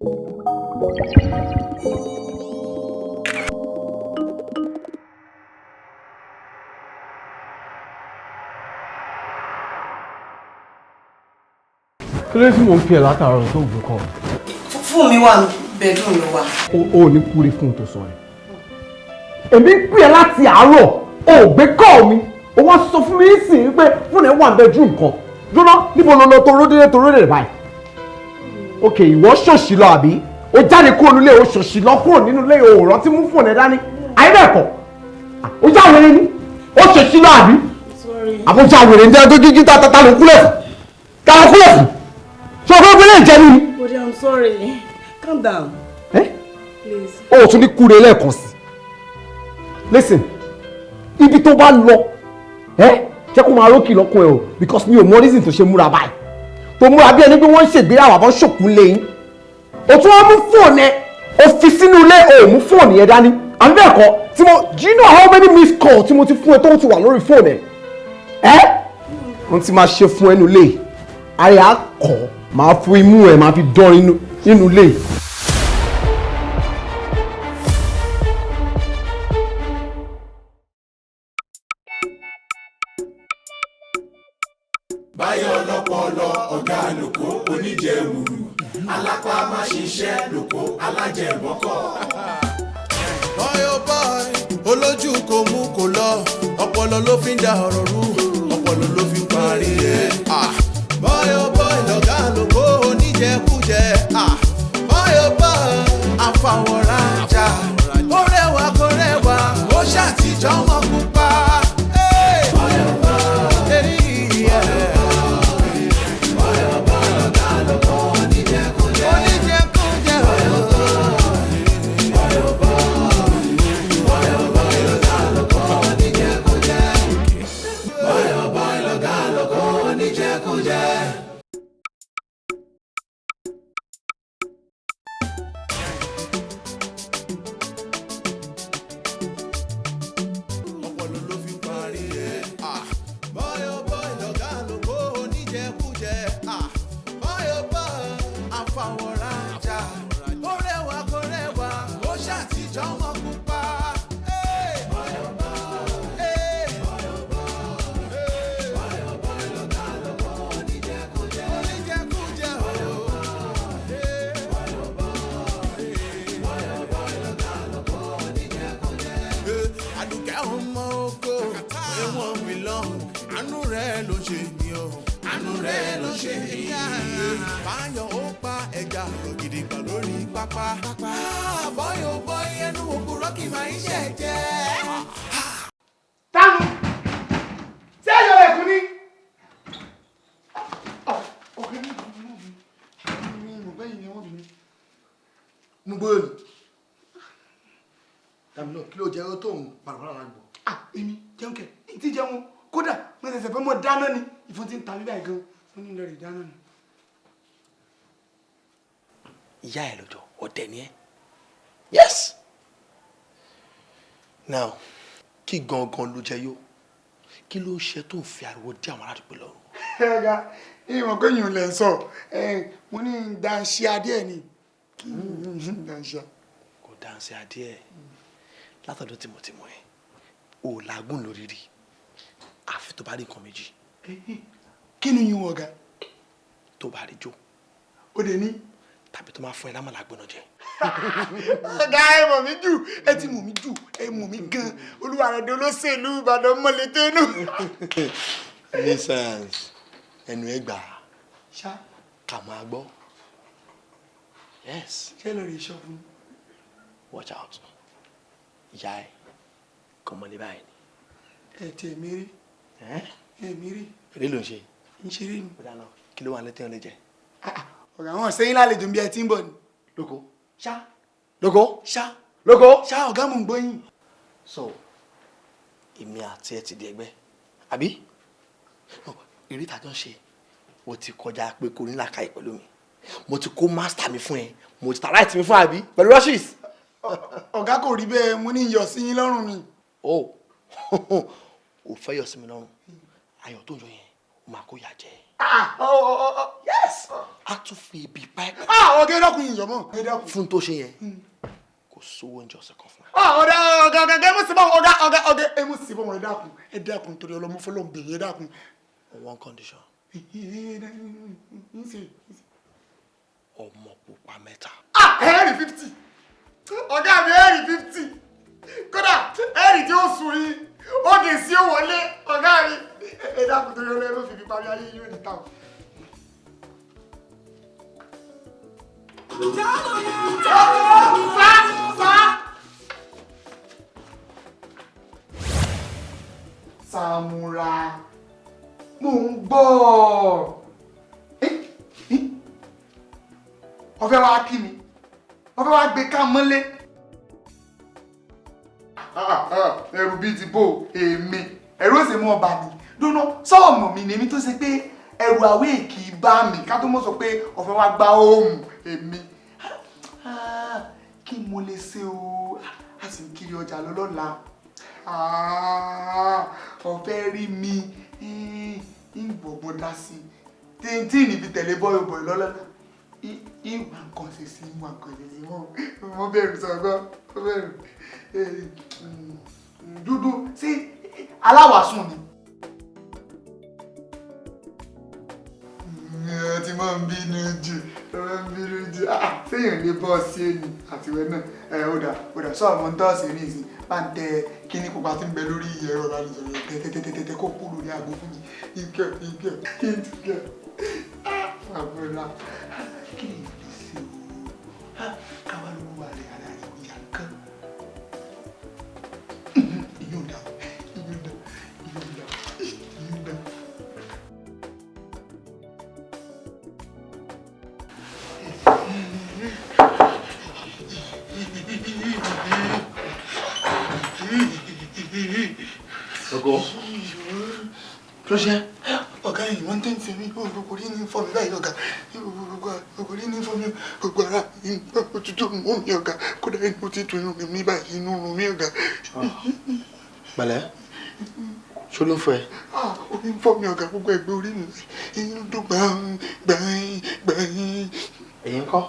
Kí ló dé tí mò ń pè ẹ́ látàárọ̀ tó gbé kọ́? Fún mi wà, bedroom ló wà. O ò ní kúre fún un tó sọ ẹ. Èmi ń pè ẹ́ láti àárọ̀, o ò gbé kọ́ mi. O wá sọ fún mi nísìnyí pé fún ẹ wà bedroom kan. Jóná, níbo ló lọ tó ródélé báyìí? Ok, ìwọ ṣòṣì lọ àbí? O jáde kúrò nílé, o ṣòṣì lọ kúrò nínú ilé, o ò rántí mú fóònù ẹ dání. Àyè bẹ́ẹ̀ kọ́, o já wèrè ni, o ṣòṣì lọ àbí? Àbójá wèrè ní ẹjọ́ gígí ta ta ló kúlẹ̀ fún? Ta ló kúlẹ̀ fún? Ṣé o fẹ́ gbélé ìjẹun ni? Bode, I'm sorry. Calm down. Eh? Please. O ò tún ní kúre lẹ́ẹ̀kan sí. Listen, ibi tó bá lọ ẹ jẹ́ kó máa rókì lọ́kùn ẹ o, because mi ò mọ reason tó ṣe múra báyìí, tó múra bí ẹni pé wọ́n ń ṣègbéyàwó àbọ̀ ṣòkú lẹ́yìn. O tún wá mú fóònù ẹ, o fi sínú ilé, o ò mú fóònù yẹn dání, àbí bẹ́ẹ̀ kọ́? Tí mo, do you know how many missed call tí mo ti fún ẹ tó ti wà lórí fóònù ẹ? Ẹ wọ́n ti máa ṣe fún ẹnu lé àyà kọ́, máa fún imú ẹ, máa fi dán nínú ilé. Báyọ̀ ọlọ́pọ̀lọ́ ọ̀gá lòkó oníjẹ̀wùrù alápá má ṣiṣẹ́ lòkó alájẹ̀bọ́kọ̀. Boy oh boy, olójú kò mú kò lọ, ọpọlọ ló fi ń da ọ̀rọ̀ rú, ọpọlọ ló fi ń parí ẹ̀. Ah. Boy oh boy, lọ̀gá lóko oníjẹkújẹ. Ah. Boy oh boy, àfàwọ̀rajà, ó rẹwà kó rẹwà, ó ṣàtijọ́ mọ́ pupa. Hey. Boy oh boy, hey, yeah. Oníjẹkújẹ. Oníjẹkújẹ. Ọpọlọ ló fi ń parí ẹ̀. Ah. Boy oh boy, lọ̀gá lóko oníjẹkújẹ. Ah. Boy oh boy, àfàwọ̀rajà, ó rẹwà kó rẹwà, ó ṣàtijọ́ mọ́ pupa. Hey. Boy oh boy, hey. Hey. Oníjẹkújẹ o. Hey. Àdùkẹ́ ọmọ oko, ẹ̀wọ̀n mi lọ́hùn, àánú rẹ̀ ló ṣe mí o, àánú rẹ̀ ló ṣe mí. Báyọ̀ ó pa ẹja gidigba lórí pápá. Báyọ̀ bọ́ ẹnu òkúrọ́ kì máa ń ṣẹ̀jẹ̀. Tánu ṣé ẹ̀yọ́ rẹ̀ kú ní. Ọ̀kẹ́ ní mi mọ̀ bẹ́yìn ni wọ́n bí mi. Mú gbóyè ni tàbí náà, kí ló jẹ́ tó ń parapara lágbo? Ah, èmi jẹun kẹ ní ti jẹun, kódà mo ṣẹ̀ṣẹ̀ fẹ́ mọ dáná ni, ìfun ti ń ta mí báyìí gan, mo ní lọ rè dáná ni. Ìyá ẹ lọ́jọ́ ọ̀dẹ̀ ni ẹ́. Yes, now, kí gangan ló jẹ yó? Kí ló ṣe tó ń fi ariwo dí àwọn aládùúgbò lọ́rùn? Ẹ̀ka ìmọ̀ pé yìí lẹ̀ ń sọ, mo ní danṣíà díẹ̀ ni, danṣíà. Kò dáhùn adìẹ látọ̀dọ̀ tí mo ti mọ̀ ẹ́, ò làágùn lórí rí, àfi tó bá rí nǹkan méjì. Kí ni yín ọ̀gá? Tó bá rí jó. Ó dé ní. Tàbí tó máa fún ẹ lámàlà gbóná jẹ. Ọ̀gá, ẹ mọ̀ mí jù, ẹ ti mọ̀ mí jù, ẹ mọ̀ mí gan, olúwa rẹ̀ di olóṣèlú Ìbàdàn mọ̀lẹ́tẹ́nu. Nuisance, ẹnu ẹ gbà. Ṣá. Ká máa gbọ́, yes. Ṣé lórí iṣọ́ fún mi? Watch out, ìyá ẹ kò mọ ní báyìí ni. Ẹ tiẹ̀ mi rí. Ẹ Ẹ mi rí. Eré ló ń ṣe. Ń ṣeré ni. Ó dáná, kí ló wà létí ọ̀ lè jẹ? Ọ̀gá, wọn sẹ́yìn lálejò bí ẹ ti ń bọ̀ ni. Lóko. Ṣá. Lóko. Ṣá. Lóko. Ṣá, ọ̀gá, mò ń gbọ́ yín. So èmi àti ẹ ti di ẹgbẹ́ àbí? No, eré ìtàjọ́ ń ṣe o ti kọjá pé kò ní làákàyè pẹ̀lú mi. Mo ti kó master mi fún ẹ, mo ti ta right mi fún àbí pẹ̀lú rushes. Ọ̀gá, kò rí bẹ́ẹ̀, mo ní iyọ̀ sí yín lọ́rùn ni. O ò fẹ́ yọ sí mi lọ́rùn, ayọ̀ tó ń yọ yẹn, o máa kó yà jẹ. Yes, a tún fi ibi pa ẹ́. Ọ̀gá, ẹ dákun, ìyọ̀ mọ́, ẹ dákun. Fún tó ṣe yẹn, kò sówó oúnjẹ ọ̀sẹ̀ kan fún ẹ. Ọ̀gá, ọ̀gá, ọ̀gá, ẹ mú sí bọ́, ọ̀gá, ọ̀gá, ọ̀gá, ẹ mú sí bọ́ wọn, ẹ dákun, ẹ dákun, torí ọlọ́mọ fọlọ́n bèrè, ẹ dákun. On one condition. Ọmọ pupa mẹ́ta. Ẹ̀rì 50, ọ̀gá mi, ẹ̀rì 50, kódà ẹ̀rì tí ó sùn yìí ó dé sí ó wọlé. Ọ̀gá mi, ẹ dákun, torí ọlọ́mọ, ẹ má fi fi parí ayé yóò ní táwọn. Sá sá. Sàmúra, mò ń gbọ́. Ó fẹ́ wá kí mi, ó fẹ́ wá gbé ká mọ́lé. Ẹrù bíi ti bò èmi, ẹ̀rù ó sì mú ọba mi dúnú sọ́ọ̀mù mi ní èmi tó ṣe pé ẹrù àwé kì í bá mi ká tó mọ̀ sọ pé ó fẹ́ wá gba ohùn èmi. Kí mo lè ṣe o? A sì ń kiri ọjà lọ lọ́la. Ó fẹ́ rí mi, ń gbọ̀gbọ́n dá sí i tí níbi tẹ̀lé bọ́yọ̀ bọ̀yọ̀ lọ́lọ́la. Ìwà nǹkan ṣe sí, ìwà nǹkan ṣe sí. Mo bẹ̀rù sọ̀gbọ́n, mo bẹ̀rù dúdú sí aláwàsùn ni. Ẹ ti máa ń bínú jù, ẹ máa ń bínú jù. Séèyàn lè bọ́ sí ẹni àtiwẹ́ náà? Ẹ ó dà, ó dà, sọ́ọ̀ mọ́ ń tọ́sí ní ìsìn bá ń tẹ kíní pupa tí ń bẹ lórí ẹ̀rọ ìbánisọ̀rọ̀, tẹ́tẹ́tẹ́tẹ́ kó kú lórí aago fún mi. Ìkẹ́ ìkẹ́ ìkẹ́ àbúrò, kí ni ìlú ṣe o? Káwá ló wà rẹ̀, ara rẹ̀ kò yá kán. Ìyóò dà, ìyóò dà, ìyóò dà, ìyóò dà. Ọgọ. Kí ló ṣe? Ọ̀gá yìí, wọ́n tẹ́ ń ṣe mí, gbogbo orí ní fọ́ mi báyìí ọ̀gá, gbogbo orí ní fọ́ mi, gbogbo ara òtútù mú mi ọ̀gá, kódà inú títù inú mi mi báyìí, inú run mi ọ̀gá. Pẹ̀lẹ́, ṣó ló ń fọ ẹ? Orí ń fọ́ mi ọ̀gá, gbogbo ẹ̀gbẹ́ orí mi inú dùn gbàǹ gbàǹ gbàǹ. Ẹ̀yin ńkọ́?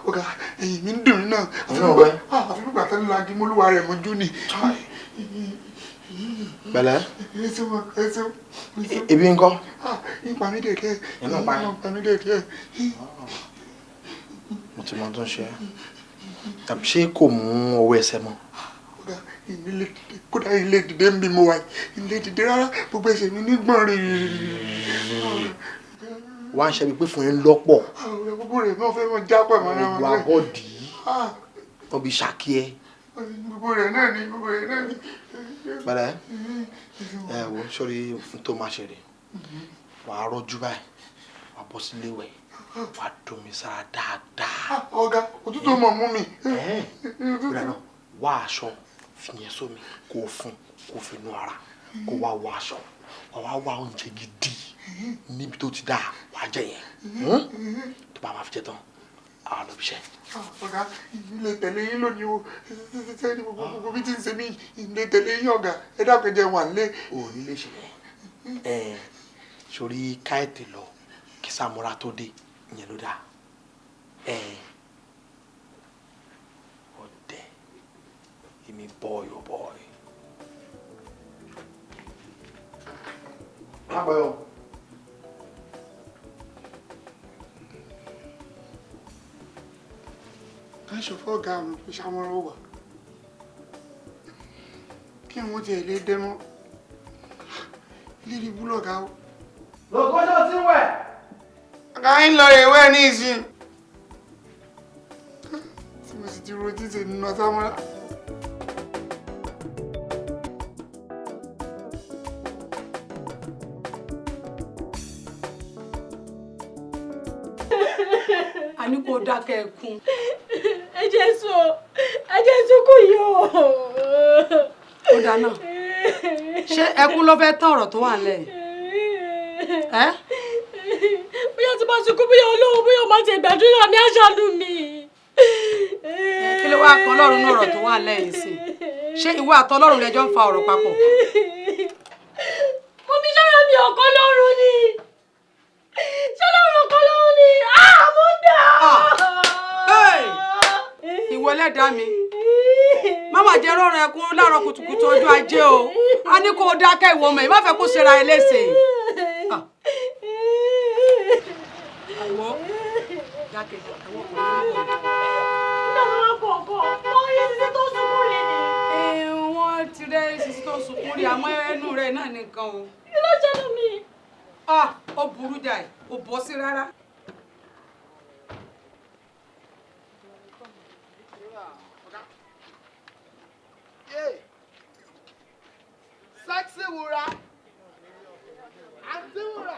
Ọ̀gá, ẹ̀yìn mi ń dùn mí náà, àfi gbígbà tó ń lagi mólúwa rẹ̀ mọ́jú ni. Pẹ̀lẹ́. Ẹ ṣeun, ẹ ṣeun. Ebi ńkọ́? Ipa mi dẹ̀ díẹ̀. Inú pa ẹ́? Ipa mi dẹ̀ díẹ̀. Mo ti mọ tó ń ṣe ẹ́. Ṣé kò mú ọwọ́ ẹsẹ̀ mọ́? Ọ̀gá, ìnílé dìde, kódà ilé dìde ń bí mo wà yìí, ilé dìde rárá, gbogbo ẹsẹ̀ mi ní gbọ̀n rè. Wá ń ṣe bíi pé fún yín lọ́pọ̀. Gbogbo rẹ̀ náà fẹ́ mọ jápọ̀ mọ́ ara wọn. Gbogbo abọ́dì wọ́n bí ṣàkí ẹ. Gbogbo rẹ̀ náà ni, gbogbo rẹ̀ náà ni. Pẹ̀lẹ́, ẹ wo sórí tó máa ṣe rè, wàá rọ́jú báyìí, wàá bọ́ sílé wẹ̀, wàá domi sára dáadáa. Ọ̀gá, òtútù mọ̀ mú mi. Kódà náà, wá aṣọ fìyẹn sómi kó o fún kó o fi nu ara, kó wá wọ aṣọ, wàá wá wá oúnjẹ gidi níbi tó ti dáa, wàá jẹ yẹn. Tó bá máa fi jẹ tán, àwọn lọ bí iṣẹ́. Ọ̀gá, ilé tẹ̀lé yín lónìí o, sẹ́ni gbogbo bí tí ń ṣe mí, ilé tẹ̀lé yín ọ̀gá, ẹ dákun jẹ́ wà lé. O ò ní lè ṣe yẹn sórí káyọ̀tì lọ kí Sàmúrà tó dé, ìyẹn ló dáa. Ọ̀dẹ̀ èmi, boy oh boy. Lápẹ́ o. Ká sọ fọ́gá mi pé Sàmúrà wà kí wọ́n tiẹ̀ lè dẹ́ mọ́ lílì búlọ̀gá o. Lọ́kọ́jọ́ tí wẹ̀. Ọ̀gá ń lọ rè wẹ́ ní ìsìn tí mo sì ti ro títì nínú Sàmúrà. A ní kó dákẹ́ ẹkún. Ẹ jẹ́ sùn o, ẹ jẹ́ sunkún yìí o. Ó dáná, ṣé ẹkún ló fẹ́ tán ọ̀rọ̀ tó wà nílẹ̀ yìí? Ẹ́ Bóyá tí bá sunkún, bóyá olóhùn, bóyá ó máa ti gbàdúrà mi, aṣáánú mi. Kí ló wáá kan Ọlọ́run ní ọ̀rọ̀ tó wà nílẹ̀ yìí sí? Ṣé ìwọ àtọlọ́run lẹjọ́ ń fa ọ̀rọ̀ papọ̀? Mo mi sára mi ọ̀kan lọ́rùn ni. Ṣé lọ́run ọkọ lóhun ni? Mo dà. Ìwọ ẹlẹ́dàá mi, má má jẹ́ rọrùn ẹkún láàárọ̀ kùtùkùtù ọjọ́ ajé o. A ní kó o dákẹ́ ìwọ ọmọ yìí, má fẹ́ kó ṣera ẹ léṣe. Àìwọ́ dákẹ́ àwọn ọkùnrin ló ń bọ̀. Nígbà tó wá bọ̀ ọkọ, wọ́n yé sisi tó sunkún rí ni. Wọ́n ti rẹ́ sisi tó sunkún rí, àmọ́ ẹnu rẹ̀ náà nìkan o. Kí ló ṣẹlẹ̀ mi? Ó burú jáì, ò bọ́ sí rárá. Sexy wúrà, àǹtí wúrà.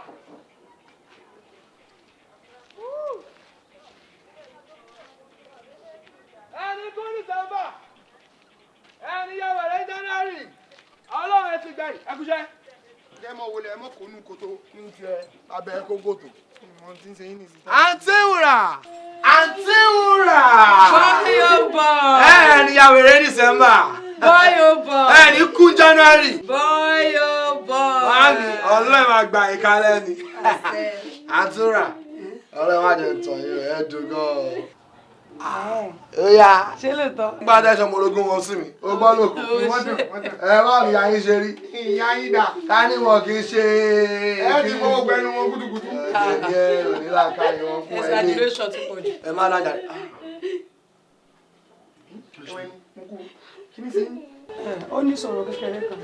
Ẹni kú ní December, ẹni yẹ wẹ̀rẹ̀ January, Ọlọ́run ẹ ti gbà yìí, ẹ kúṣẹ́. Ẹ mọ wọlé, ẹ mọ kónú koto. Ń tiẹ̀ abẹ́ kókó tó. Mo ti ń ṣe yín nìsín. Àǹtí wúrà, àǹtí wúrà. Báyọ̀ bọ̀. Ẹni yẹ wẹ̀rẹ̀ December. Báyọ̀ bọ̀. Ẹni kú January. Báyọ̀ bọ̀. Màámi, Ọlọ́run máa gba ìkálẹ̀ ni. Àǹtí wúrà, Ọlọ́run má jẹ́ tàn yín, ẹ dùn gan-an. Ó yá. Ṣé lóòótọ́? Nígbà tẹ́ sọmọ ológun wọn sí mi, ó gbọ́ lóko. Ẹ má rí ayé ṣe rí. Ìyá yín dà. Ká ní wọn kì í ṣe. Ẹ ti fọwọ́ gbẹnu wọn kútukùtù. Ẹ jẹ́ onílàkà ìwọ̀n fún ẹ ní. Exaggeration ti pọ̀ jù. Ẹ má dájà. Ó ní ìṣòro kékeré kan.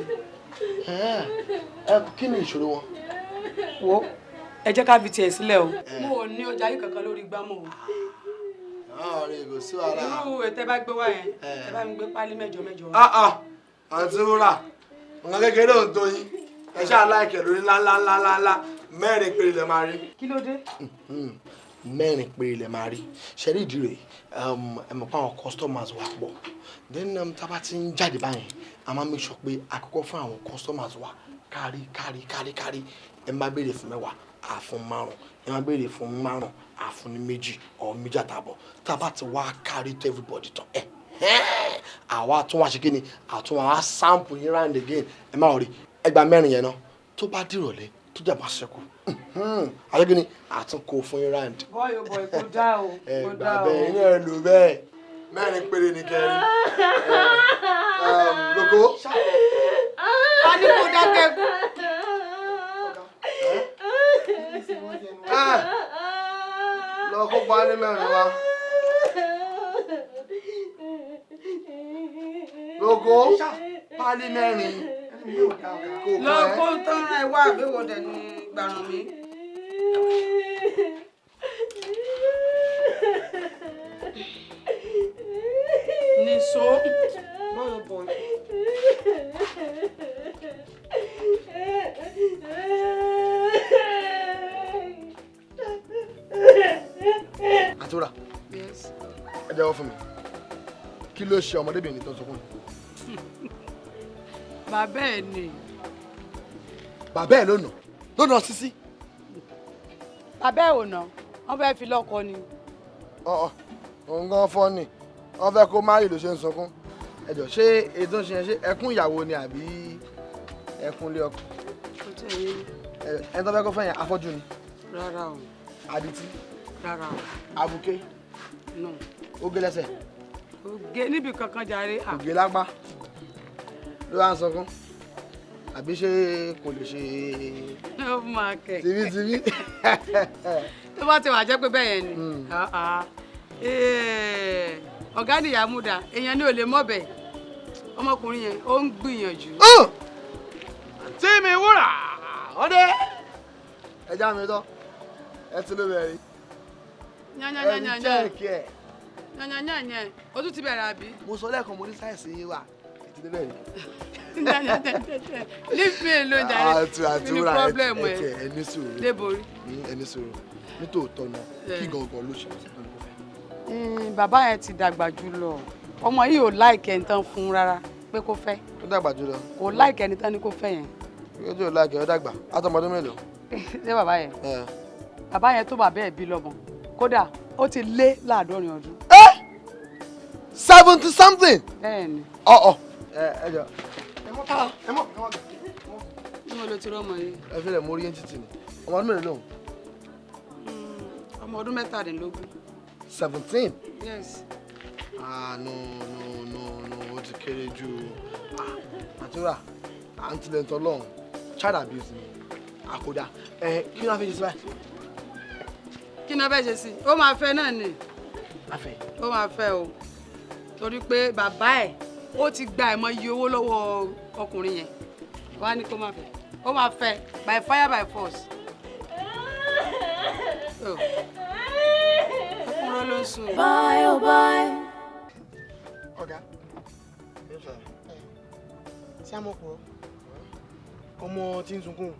Ẹ kí ni ìṣòro wọn? Wo ẹ jẹ́ ká fi tiẹ̀ sílẹ̀ o. Mo ò ní ọjà yìí kankan lórí gbámọ̀ o. Ọ̀rẹ́ kò sí wàhálà. Irú ètè bá gbé wá yẹn, ẹ bá mi gbé pálí mẹ́jọ mẹ́jọ. Àǹtí wúrà, nǹkan kékeré ò ń tó yín. Ẹ ṣáà láìkẹ̀ lórí ńláńláńláńlá, mẹ́rin péré lẹ máa rí. Kí ló dé? Mẹ́rin péré lẹ máa rí. Ṣẹ́rí ìdí rẹ̀, ẹ mọ̀ pé àwọn customers wa pọ̀. Then tá a bá ti ń jáde báyẹn, a máa make sure pé àkọ́kọ́ fún àwọn customers wa kárí kárí kárí kárí. Ẹ máa béèrè fún mẹ́wàá, àfún márùn-ún. Ẹ máa béèrè fún márùn-ún, àfún ní méjì or méjì àtààbọ̀. Tá a bá ti wá kárí to everybody tán, ẹ àwa tún wá ṣe kí ni, àtún wá sample yín round again. Ẹ má rí ẹgbàá mẹ́rin yẹn náà, tó bá dìrọ̀lẹ́ tó jàmbá ṣẹ́kù, àti kí ni àtún kó fún yín round. Bọ́yọ̀ bọ̀ kò dá o, kò dá o. Ẹ gbà bẹ́ẹ̀, iná ẹ lò bẹ́ẹ̀. Mẹ́rin péré ni kẹrin. Lóko. A ní kó dákẹ́ kú. Lọ kó parí mẹ́rin wa. Lóko pálí mẹ́rin. Lọ kó tán ẹ wá àbẹ̀wò dẹ̀ ní gbàrún mi. Nìṣó. Bọ́yọ̀ bọ̀. Àǹtí wúrà, ẹ jẹ́wọ́ fún mi, kí ló ṣe ọmọdébìnrin tó ń sọkún? Bàbá ẹ̀ ni. Bàbá ẹ̀ ló nà, ló nà sísí. Bàbá ẹ̀ ò nà, wọ́n fẹ́ fi lọ́kọ ni. Òun gan fọ́ ni, wọ́n fẹ́ kó márì ló ṣe ń sunkún. Ẹ jọ̀ọ́, ṣé ètò ń ṣe yẹn, ṣé ẹkún ìyàwó ni àbí ẹkún ilé ọkọ? Ẹni tó fẹ́ kó fẹ́ yẹn afọ́jú ni. Rárá o. Adití. Rárá o. Abuké. No. Ó gé lẹ́sẹ̀. Ó gé níbi kankan jàre. Kò gé lápá. Ló wá ń sunkún. Àbí ṣé kò lè ṣe. Ó máa kẹ̀. Tibítibí. Tó bá ti wà jẹ́ pé bẹ́ẹ̀ yẹn ni. Ọ̀gá nìyá múdà, èèyàn ní ò lè mọ̀bẹ̀. Ọmọkùnrin yẹn, ó ń gbìyànjú. Àǹtí mi wúrà, ọdẹ. Ẹ já mi tán, ẹ ti ló bẹ̀rẹ̀. Yanyanyanyan. Yanyanyanyan, o tún ti bẹ̀rẹ̀ àbí? Mo sọ lẹ́ẹ̀kan, mo ní sáìsì yín wà, ẹ ti ló bẹ̀rẹ̀. Leave me alone jàre. Àti wúrà, ẹ ní sùúrù. Débòrí. Ẹ ní sùúrù. Nítòótọ́ náà, kí gangan ló ṣe ọ̀sẹ̀ tó ní kó fẹ́? Bàbá yẹn ti dàgbà jù lọ. Ọmọ yìí ò láìkẹ́ ẹni tán fún rárá pé kó fẹ́. Ó dàgbà jù lọ. Kò láìkẹ́ ẹni tán ni kó fẹ́ yẹn. Yóò tó láìkẹ́, ó dàgbà. Látọmọdún mélòó? Ṣé bàbá yẹn? Bàbá yẹn tó bàbá ẹ̀ bí lọ́mọ. Kódà ó ti lé 70 ọdún. 70 something. Bẹ́ẹ̀ni. Ọ̀ọ̀ ẹ jọ. Ẹ mọ́ ẹ mọ́ ẹ mọ́. Ní mo lo ti rọ́mọ yìí. Ẹ fi lẹ̀ mórí yẹn títì ni. Ọmọ ọdún mélòó lòun? Ọmọ ọdún 17. 17. Yes. Ah, no, no, no, no, ó ti kéré jù. Ah, àtúrà, à ń tilẹ̀ ń tọ́lọ́run, child abuse ni, àkódà. Ẹ kí ló ń fẹ́ ṣe sí báyìí? Kí ni wọ́n fẹ́ ṣe sí? Ó máa fẹ́ náà ni. Afẹ́. Ó máa fẹ́ o. Torí pé bàbá ẹ̀ ó ti gba ìmọ̀ iye owó lọ́wọ́ ọkùnrin yẹn. Wá ní kó máa fẹ́. Ó máa fẹ́ by fire by force. Oh. Ọkùnrin ló ń sùn. Bye, oh bye. Ọ̀gá, ṣé àmọ́ kúrọ́ ọmọ tí ń sunkún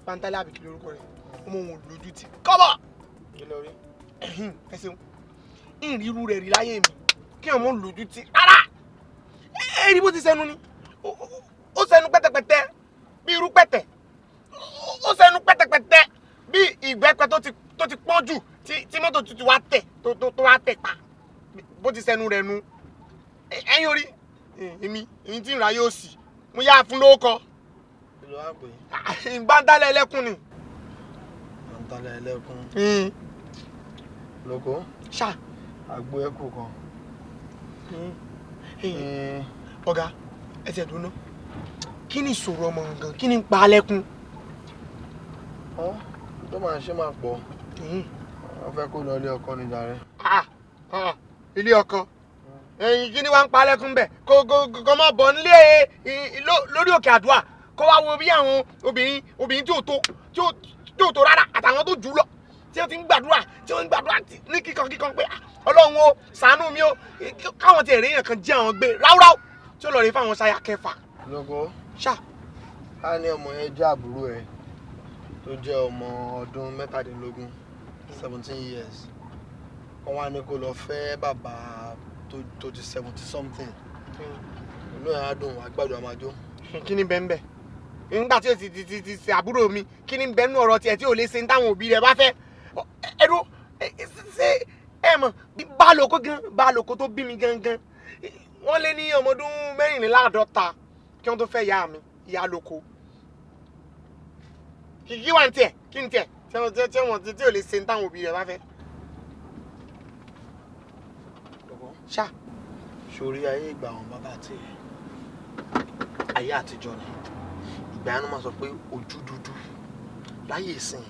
Pantale àbí kí lórúkọ rẹ̀, ọmọ òun ò lójú tì kọ́bọ̀ ẹ ṣeun, ìrírú rẹ̀ rí láyé mi kí ọmọ lójú tì rárá. Ẹ rí bó ti sẹnu ni, ó sẹnu pẹ́tẹpẹ́tẹ bí irú pẹ̀tẹ̀, ó sẹnu pẹ́tẹpẹ́tẹ bí ìgbẹ́pẹ tó ti pọ́n jù tí mọ́tò tuntun wá tẹ̀ tó wá tẹ̀ pa, bó ti sẹnu rẹ̀ nu. Ẹ̀yin orí èmi èyí tí ń ra yóò sì mo yá fún lówó kọ. Bántálẹ̀ ẹlẹ́kùn ni. Bántálẹ̀ ẹlẹ́kùn. Lóko. Ṣá. Àgbo ẹ̀kú kan. Ọ̀gá, ẹsẹ̀ dúró. Kí ni ìṣòro ọmọ gangan? Kí ni ń pa á lẹ́kùn? Ọ́ tó máa ṣe máa pọ̀. Wọ́n fẹ́ kó lọ ilé ọkọ ni jàre. Ilé ọkọ. Ẹyin kí ni wàá ń pa á lẹ́kùn bẹ̀? Kò mọ̀ bọ̀ nílé lórí òkè àdúrà. Kó wá wo bí àwọn obìnrin tí ò tó rárá àtàwọn tó jù lọ tí wọ́n ti ń gbàdúrà ní kíkan kíkan pé Ọlọ́run o ṣàánú mi o, káwọn ti èrè yẹn kan jẹ́ àwọn gbé ráúráú tí ó lọ rí fáwọn ṣaya kẹfà. Lóko. Ṣá. A ní ọmọ yẹn jẹ́ àbúrò ẹ̀ tó jẹ́ ọmọ ọdún 17, 17 years. Wọ́n wá ní kó lọ fẹ́ bàbá tó ti 70 something. Inú ẹ̀ á dùn, àgbàdo àmàjò. Kí ni bẹ́ẹ̀ bẹ́ẹ̀? Nígbà tí o ti ti ti ṣe àbúrò mi, kí ni bẹ́ẹ̀ nú ọ̀rọ̀ tiẹ̀ tí ò lè ṣe ní táwọn òbí rẹ̀ bá fẹ́? Ẹ̀rọ ṣé ẹ mọ̀ Bálòkó gan, Bálòkó tó bí mi gangan, wọ́n lé ní ọmọ ọdún 54 kí wọ́n tó fẹ́ ìyá mi, ìyá lóko. Kí wà ní tiẹ̀, kí ni tiẹ̀ tí wọ́n tí ò lè ṣe ní táwọn òbí rẹ̀ bá fẹ́? Ṣá. Sórí ayé ìgbà àwọn bàbá tiẹ̀, ayé àtijọ́ ni. Ìgbà yẹn ló máa sọ pé ojú dúdú láyé ìsìn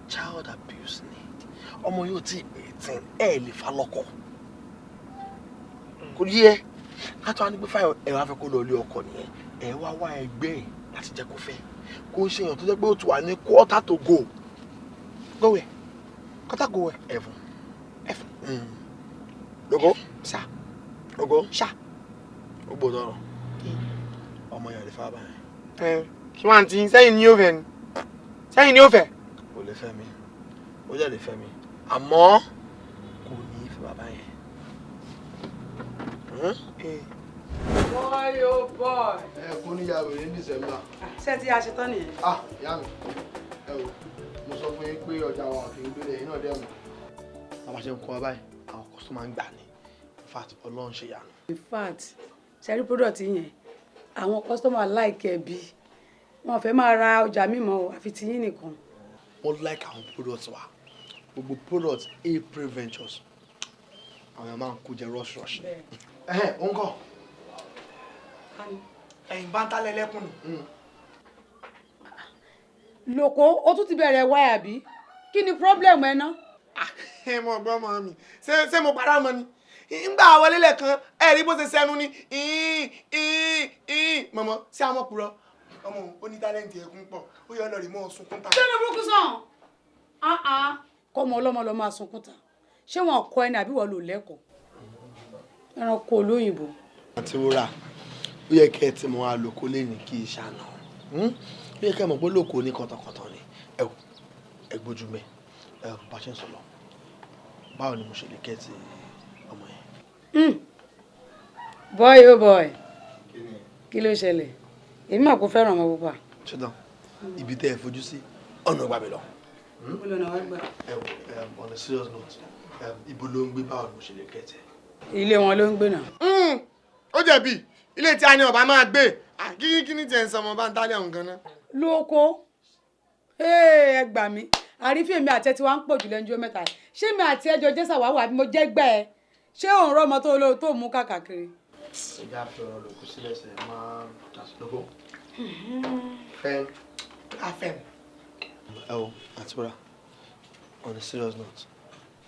child abuse ni. Ọmọ yóò tí ì pé 18, ẹ lè fa lọ́kọ. Kò yí ẹ kátó wá ní pé fáyọ ẹ wá fẹ́ kó lọ ilé ọkọ nìyẹn, ẹ wá wá ẹgbẹ́ ẹ láti jẹ́ kó fẹ́. Kó ń ṣe èèyàn tó jẹ́ pé ó ti wà ní quarter to go. Go where? Quarter go where? Ẹ̀fọn. Ẹ̀fọn. Lóko. Ṣá. Lóko. Ṣá. Ó gbọ́dọ̀ rọ̀. Ọmọ yẹn lè fa báyìí. Kí wọ́n ti sẹ́yìn ní ó fẹ́ ni? Sẹ́yìn ní ó fẹ́? Kò lè fẹ́ mi, ó jẹ́ lè fẹ́ mi, àmọ́ kò ní í fẹ́ bàbá yẹn. Boy oh boy. Ẹ kún níyàwó ní December. Ṣé ti a ṣe tán nìyẹn? Ah, ìyá mi, ẹ wò, mo sọ fún yín pé ọjà wa kì í gbélé yín náà dẹ̀ mọ́. Bàbá ṣe ń kọ́ wa báyìí, àwọn kọ́sọ́mà ń gbà ní. In fact, Ọlọ́run ṣe yànú. In fact, ṣe rí product yẹn, àwọn customer like ẹ bí. Wọ́n fẹ́ máa ra ọjà mímọ́ àfi ti yín nìkan. Wọ́n like àwọn product wa. Gbogbo product April Ventures. Àwọn èèyàn máa ń kó jẹ rush rush. Ẹ̀hẹ́n, ó ń kọ́. Ẹ̀yin Bántálẹ̀ ẹlẹ́kùn ni. Lóko, ó tún ti bẹ̀rẹ̀ wáyà bí? Kí ni problem ẹ ná? Ẹ mọ̀ gbọ́ mọ́ mi, ṣé mo pará mọ́ ni? Ngbà wọlé lẹ́ẹ̀kan, ẹ rí bó ṣe sẹ́nu ni, mọ̀mọ́, ṣé àwọn purọ́? Ọmọ òun, ó ní tálẹ́ǹtì ẹkún pọ̀, ó yọ lọ́ọ̀rì mọ́ sunkún ta. Ṣé ló burúkú sàn? Kọ́mọ ọlọ́mọ lọ máa sunkún ta. Ṣé wọn kọ́ ẹni àbí wọ́n lò lẹ́kọ̀ọ́? Ẹranko olóyìnbó. Àti wúrà, ó yẹ kẹ́ ẹ ti mọ àlòkó lé ní kí ìṣànà. Ó yẹ kẹ́ ẹ mọ̀ pé lóko ní kọ̀tọ̀kọ̀tọ̀ ni. Ẹ gbójú mẹ́, ẹ bá ṣe ń sọ lọ. Báwo ni mo ṣe lè kẹ́ ti ọmọ yẹn? Boy oh boy, kí ló ṣẹlẹ̀? Èmi mà kò fẹ́ràn ọmọ pupa. Ṣùgbọ́n ibi tẹ́ ẹ fojú sí, ọ̀nà ìgbà mi lọ. Ibo lọ́nà wá gbà? Ẹ wò, on a serious note, ibo ló ń gbé, báwo ni mo ṣe lè kẹ́ tẹ̀? Ilé wọn ló ń gbé náà. Ó jẹ̀bi, ilé tí a ní ọba máa gbé. Kí ni tiẹ̀ ń sọ ọmọ Bántálẹ̀ ọ̀hún gan-an? Lóko, ẹ gbà mí, àrífín èmi àti ẹ ti wá ń pọ̀ jù lẹ́njọ́ mẹ́ta. Ṣé mi àti ẹjọ́ jẹ́ sàwáwò àbí mo jẹ́ gbẹ́ ẹ? Ṣé òun rọ́mọ tó lọ tó mú káàkiri? Ẹja fi ọ̀rọ̀ lòkù sílẹ̀ sẹ̀ máa lóko. Fẹ́m. Afẹ́m. Ẹ wo, Àǹtí Wúrà, on a serious note,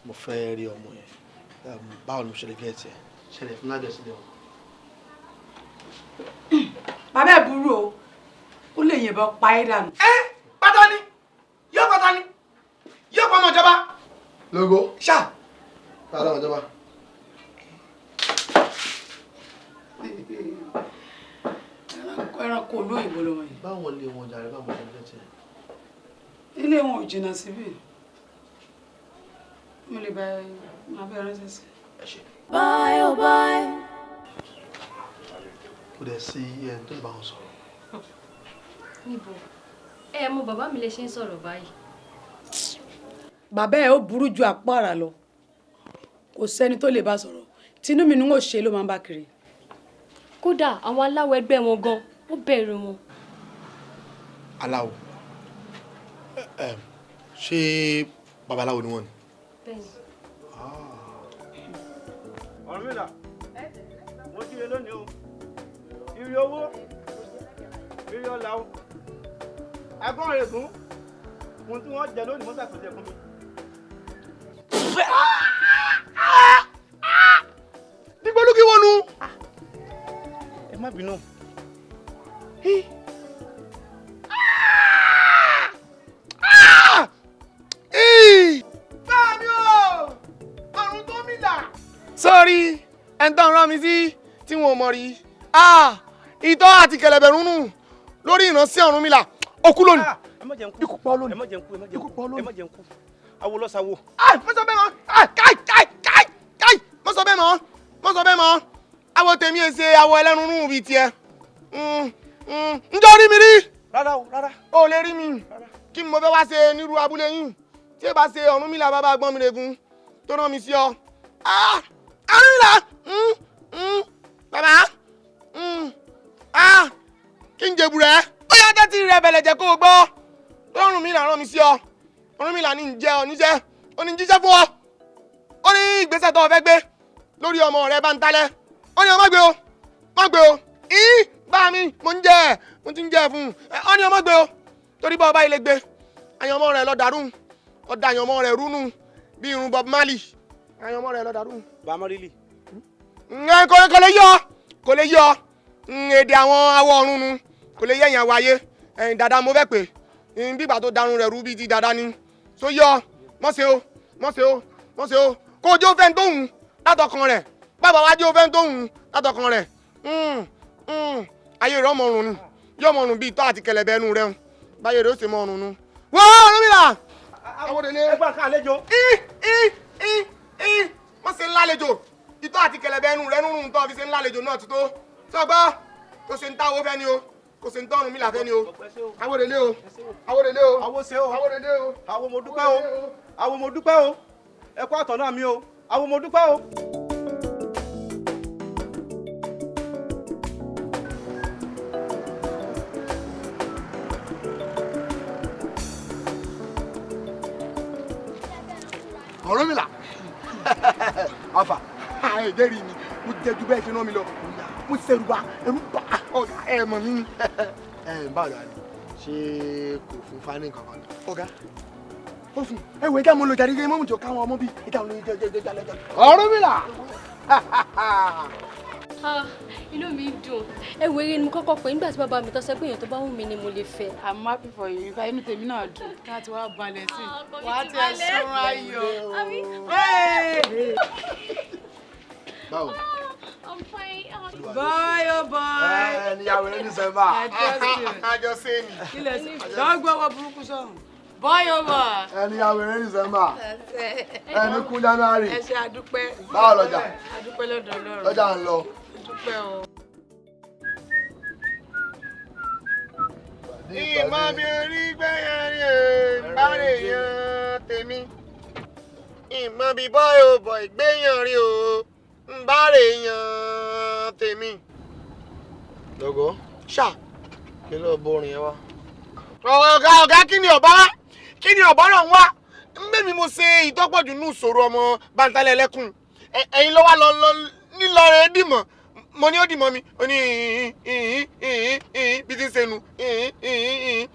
mo fẹ́ rí ọmọ yẹn. Báwo ni mo ṣe lè gẹ̀ẹ́tì ẹ̀? Ṣe lè fún ládẹ̀ sílẹ̀ wọn? Bàbá ẹ̀ burú o, ó lè yìnbọn pa ẹ́ dànù. Ẹ pátá ni, yóò pátá ni, yóò pa ọmọ ìjọba. Lógo. Ṣá. Pátá ọmọ ìjọba. Ẹranko olóyìnbó ló wọ̀nyí. Báwo lè wọn jàre, báwo lè gẹ̀ẹ́tì ẹ̀? Ilé wọn ò jìnnà síbí. Mo lè bá máa bẹ ránṣẹ́ sí. Ẹ ṣe. Bye oh bye. Kò dẹ̀ sí ẹni tó lè bá wọn sọ̀rọ̀. Níbo? Ẹ mọ bàbá mi lè ṣe ń sọ̀rọ̀ báyìí. Bàbá ẹ̀ ó burú ju àpò àrà lọ. Kò sẹ́ni tó lè bá sọ̀rọ̀. Tinú mi ni n ò ṣe ló máa ń bá kiri. Kódà àwọn aláwọ̀ ẹgbẹ́ wọn gan, ó bẹ̀rù wọn. Aláwo? Ṣé babaláwo ni wọ́n ni? Bẹ́ẹ̀ni. Ọ̀rúnmìlà, mo jíire lónìí o. Ire owó, ire ọlà o. Agbọ́n rẹ̀ gún, ohun tí wọ́n jẹ lónìí mọ́tà kò jẹ fún mi. Dìgbòlugi wọnú. Ẹ má bínú. Báàmí o, àrùn tó mi là. Sọ́ọ̀rì, ẹni tó ń rán mi sí tí wọn ò mọ̀ rí. Ìtọ́ àti kẹ̀lẹ̀bẹ̀ rúnú lórí ìránṣẹ́ Ọ̀rúnmìlà. Ó kú lónìí. Ẹ má jẹ́ n kú. Ikú pa ọ́ lónìí. Ẹ má jẹ́ n kú, ẹ má jẹ́ n Ikú kú. pa ọ́ lónìí. Ẹ má jẹ́ n kú. Awo lọ sawo. Má sọ bẹ́ẹ̀ mọ́. Káì káì káì káì. Má sọ bẹ́ẹ̀ mọ́. Má sọ bẹ́ẹ̀ mọ́. Awo tèmi ẹ ṣe awọ ẹlẹ́nu rún bíi tiẹ̀. Ǹjọ́ rí mi rí? Rárá o, rárá. O lè rí mi. Kí ni mo fẹ́ wá ṣe nírú abúlé yín? Tí ẹ bá ṣe Ọ̀rúnmìlà bàbá gbọ́n mi lẹ́gùn tó rán mi sí ọ. Ọ̀rúnmìlà! Bàbá! Kí n jẹ̀bù rẹ̀? Ó yá tẹ́tí rẹ̀ bẹ̀lẹ̀ jẹ́ kó o gbọ́. Ọ̀rúnmìlà rán mi sí ọ. Ọ̀rúnmìlà ní ń jẹ́ ọ níṣẹ́. Ó ní jíṣẹ́ fún ọ. Ó ní ìgbésẹ̀ tó o fẹ́ gbé lórí ọmọ rẹ bá ń talẹ̀. Ó ní o má gbé o. Má gbé o. Ìyí bá mi, mo ń jẹ́ ẹ̀, mo ti ń jẹ́ ẹ̀ fún un. Ó ní o má gbé o. Torí bá ọba ilé gbé. Àyànmọ́ rẹ̀ lọ dàrú. Ọ̀dà àyànmọ́ rẹ̀ rúnú bí irun Bob Marley. Àyànmọ́ rẹ̀ lọ dàrú. Bàmọ́ rírì. Ǹ kò lè yọ, kò lè yọ. Èdè àwọn awọ ọ̀run nu, kò lè yẹ̀yìn àwọ̀ ayé. Ẹ̀yìn dada mo fẹ́ pè. Bígbà tó darun rẹ̀ rú bíi ti dada ni. So yọ, mọ̀ ṣe o, mọ̀ ṣe o, mọ̀ ṣe o. Kó o jó fẹ́ ń tóhun látọkàn rẹ̀. Bàbá wa jó fẹ́ ń tóhun látọkàn rẹ̀. Ayé rẹ̀ ọmọ ọ̀run ni. Yọ ọmọ ọ̀run bíi tọ́ àti kẹlẹ̀bẹ̀ ẹnu rẹ̀. Báyé rẹ̀ ó sì mọ ọ̀run nu. Wọ́n Ọ̀rúnmìlà! Àwòrán-ilé. Ẹ gbà ká àlejò. Wọ́n ṣe ń lálejò. Itọ́ àti kẹlẹ̀bẹ̀ ẹnu rẹ̀ nínú tó fi ṣe ń lálejò náà ti tó. Sọgbọ́, kò ṣe ń táwó fẹ́ ni o, kò ṣe ń tọ́run mílà fẹ́ ni o. Àwòrán-ilé o, àwòrán-ilé o. Àwo ṣe o. Àwòrán-ilé o. Àwo mo dúpẹ́ o. Àwo mo dúpẹ́ o. Ẹ kú àtọ̀nà mi o. Àwo mo dúpẹ́ o. Ọ̀rúnmìlà. Alfa. Ẹ jẹ́rìí mi, mo jẹ́ ju bẹ́ẹ̀ ṣe rán mi lọ. Mo ṣẹ̀rù bá, ẹ̀rù bá ọ̀gá ẹ̀ mọ̀ mí. Ẹ báwo la ni? Ṣé kò fún Fani kankan ni? Ọ̀gá, ó fún ẹ wò ẹja mo lọ jáde mọ́mú jọ káwọn ọmọ bíi ẹja lọ jẹ jẹ jẹ jẹ. Ọ̀rúnmìlà. Inú mi dùn. Ẹ wo eré ni mo kọ́kọ́ pè nígbà tí bàbá mi tọ́ sẹ́ pé èèyàn tó bá wù mí ni mo lè fẹ́. I'm happy for you. Ìfà inú tèmi náà dùn. Ká ti wá balẹ̀ sí. Ọkọ mi Wà á ti ti ẹ̀ balẹ̀. sunrun ayọ̀. Àbí? Báwo? I'm fine. Boy oh boy. Ẹ níyàwó rẹ ní sẹ́mbà. I trust you. Àjọṣe ni. Kí lẹ sí? Lọ́gbọ́n wọ burúkú sọ̀hún. Boy oh boy. Ẹ níyàwó rẹ ní sẹ́mbà. Ẹ ní kú January. Ẹ ṣe àdúpẹ́. Báwo lọjà? Àdúpẹ́ lọ́dọ̀ Ọlọ́run. Lọ́jà ń lọ. Àdúpẹ́ o. Ìmọ̀ bí orí gbẹ̀yàn rí o, bá lè yan tèmi. Ìmọ̀ bí bọ́ọ̀ bọ̀ ìgbéyàn rí o, bá lè yan tèmi. Lógo. Ṣá. Kí ló bórin yẹn wá? Ọ̀gá ọ̀gá kí ni ọ̀bá wá? Kí ni ọ̀bá náà ń wá? Mbẹ́mi mo ṣe ìtọ́pọ̀jù nù sọ̀rọ̀ ọmọ Bàǹtálẹ̀ ẹlẹ́kùn. Ẹ̀yin ló wá lọ nílọrin dìmọ̀. Mo ní ó dìmọ̀ mi, ó ní ìhìn ìhìn ìhìn bí ti ń ṣe nu ìhìn ìhìn ìhìn.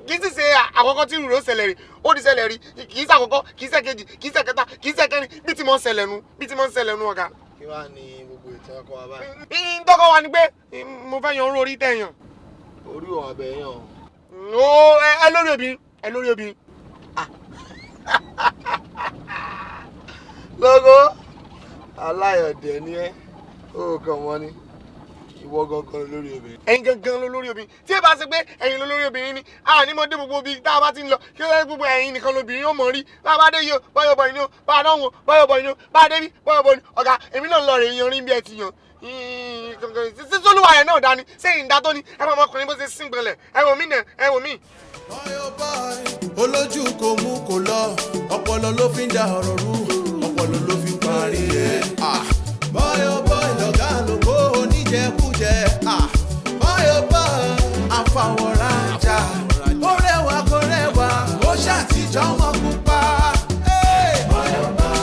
Kì í sì ṣe àkọ́kọ́ tí ìrù ṣẹlẹ̀ rí, ó ti ṣẹlẹ̀ rí, kì í ṣàkọ́kọ́, kì í ṣe kejì, kì í ṣe kẹta, kì í ṣe kẹrin, bí ti mọ̀ ń ṣẹlẹ̀ nu, bí ti mọ̀ ń ṣẹlẹ̀ nu ọ̀gá. Kí wàá ní gbogbo ìtàn ọkọ wa báyìí. Ntọ́kọ wa ni pé mo fẹ́ yan orí tẹ̀yàn. Orí òun abẹ yàn. Ó ẹ lórí obìnrin, ẹ lórí obìnrin. Lógo aláyọ̀dẹ̀ ni ẹ́, ó kàn wọ́n ni ìwọ gangan lórí obìnrin. Ẹ̀yin gangan ló lórí obìnrin. Tí ẹ bá ṣe pé ẹ̀yin ló lórí obìnrin ni, a ní mo dé gbogbo ibi tá a bá ti ń lọ, kí ló dé gbogbo ẹ̀yin nìkan lóbìnrin ó mọ̀ rí. Bá a bá dé yìí o, báyọ̀ bọ̀ yìí o, bá a dánwò, báyọ̀ bọ̀ yìí o, bá a dé bí, báyọ̀ bọ̀ yìí. Ọ̀gá, èmi náà lọ rè yan rí bí ẹ ti yan. Sísólúwa rẹ̀ náà dání, ṣé ìdá tó ni? Ẹ máa ọmọkùnrin bó ṣe sín gbọ̀nlẹ̀, ẹ wò mí nà, ẹ wò mí. Olójú kò mú kò lọ, ọpọlọ ló fi ń da ọ̀rọ̀ rú, ọpọlọ ló fi ń parí ẹ̀. Bọ́yọ̀ bọ́yọ̀ lọ̀gá lóko oníjẹkújẹ. Bọ́yọ̀ bọ́yọ̀ àfàwọ̀rajà, ó rẹwà kó rẹwà, ó ṣàtijọ́ mọ́ pupa. Bọ́yọ̀ bọ́yọ̀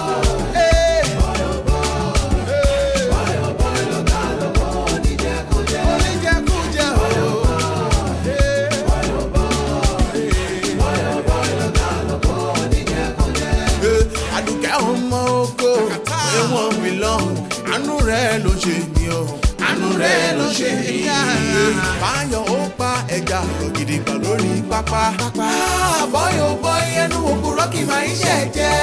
lọ̀gá lóko oníjẹkújẹ. Oníjẹkújẹ o. Àdùkẹ́ ọmọ oko, ẹ̀wọ̀n mi lọ́hùn, àánú rẹ̀ ló ṣe mí o, àánú rẹ̀ ló ṣe mí. Báyọ̀ ó pa ẹja gidigba lórí pápá. Bọ́yọ̀ bọ́ ẹnu òkúrọ́ kì máa ń ṣẹ̀jẹ̀.